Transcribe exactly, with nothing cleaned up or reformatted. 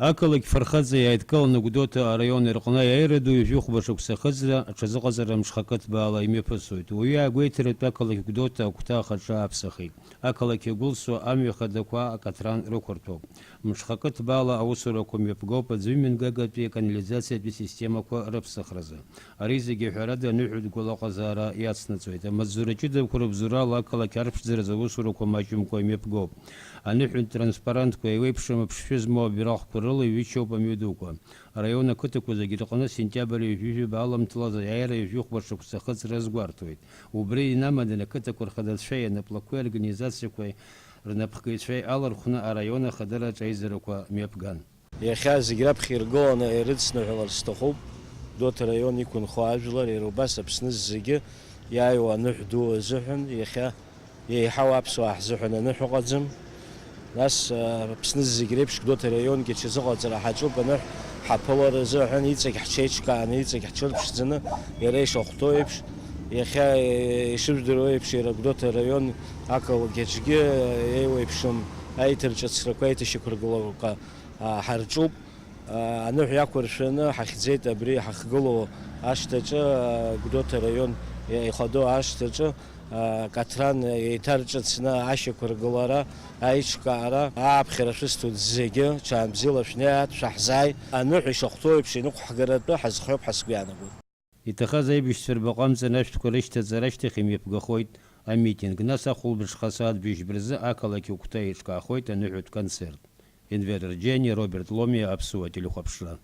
Ақалақь Фырхаҵа иааидкыланы Гәдоуҭа араион ирҟны аиааира ду ҩажәихәба шықәса ахыҵра аҽазыҟаҵара мшхакы ҭбаала имҩаԥысуеит. Уаҩы агәеиҭаратәы ақалақь Гәдоуҭа агәҭа ахаҿы аԥсахит. Ақалақь иагәылсуа амҩа хадақәа акаҭран рықәырҭәоуп. Мшхакы ҭбаала аусурақәа мҩаԥгоуп аӡәымҩангагатәи аканализациатәи системақәа рыԥсахразы. Ари зегьы ҳәарада аныҳәатә гәалаҟазаара иацнаҵоит. Амаҵзура ҷыдақәа рыбзоурала ақалақь арԥшӡаразы аусурақәа маҷымкәа имҩаԥгоуп. Аныҳәатә транспарантқәа еиуеиԥшым аԥшшәы змоу абираҟқәа рыла иҩычоуп амҩадуқәа. Араион ақыҭақәа зегьы рҟны сентиабр ҩажәи жәаба аламҭалазы аиааира ҩажәихәба шықәса ахыҵра азгәарҭоит. Убри инамаданы ақыҭақәа рхадацәеи анаплақәеи аорганизациақәеи рнапхгаҩцәеи алархәны араион ахадараҿы аизарақәа мҩаԥган. Иахьа зегь раԥхьа иргыланы ирыцныҳәалар сҭахуп, Гәдоуҭа араион иқәынхо ажәлар, иара убас Аԥсны зегьы иааиуа аныҳә ду азыҳәан, иахьа еиҳау аԥсуаа ҳзыҳәан аныҳә ыҟаӡам. Нас, а, Аԥсны зегь реиԥш Гәдоуҭа араионгьы аҽазыҟаҵара ҳаҿуп аныҳә ҳаԥылара азыҳәан, иҵегь ҳҽеиҿкааны, иҵегь ҳҽырԥшӡаны, иара ишахәҭоу еиԥш, иахьа, е, ишыжәдыруа еиԥш, иара Гәдоуҭа араион ақалақь аҿгьы еиуеиԥшым аиҭарҿыцрақәа, аиҭашьақәыргылақәа, а, ҳарҿуп. А, аныҳәа иақәыршәаны ҳахьӡеит абри ҳахьгылоу ашҭаҿы, а, Гәдоуҭа араион ихадоу ашҭаҿы, а, Каҭран еиҭарҿыцны ашьақәыргылара, аиҿкаара, ааԥхьара шәысҭоит зегьы, ҽаанбзиала шәнеиааит, шәаҳзааи. Аныҳәа ишахәҭоу еиԥш инықәҳгаратәы ҳазхиоуп ҳәа сгәы иаанагоит. Иҭахаз аибашьцәа рбаҟа амҵан ашәҭқәа рышьҭаҵара ашьҭахь имҩаԥгахоит амитинг, нас ахәылбыҽха асааҭ быжьба рзы ақалақь агәҭа еиҿкаахоит аныҳәатә концерт. Енвер Рџьениа, Роберт Ломиа, Аԥсуа телехәаԥшра.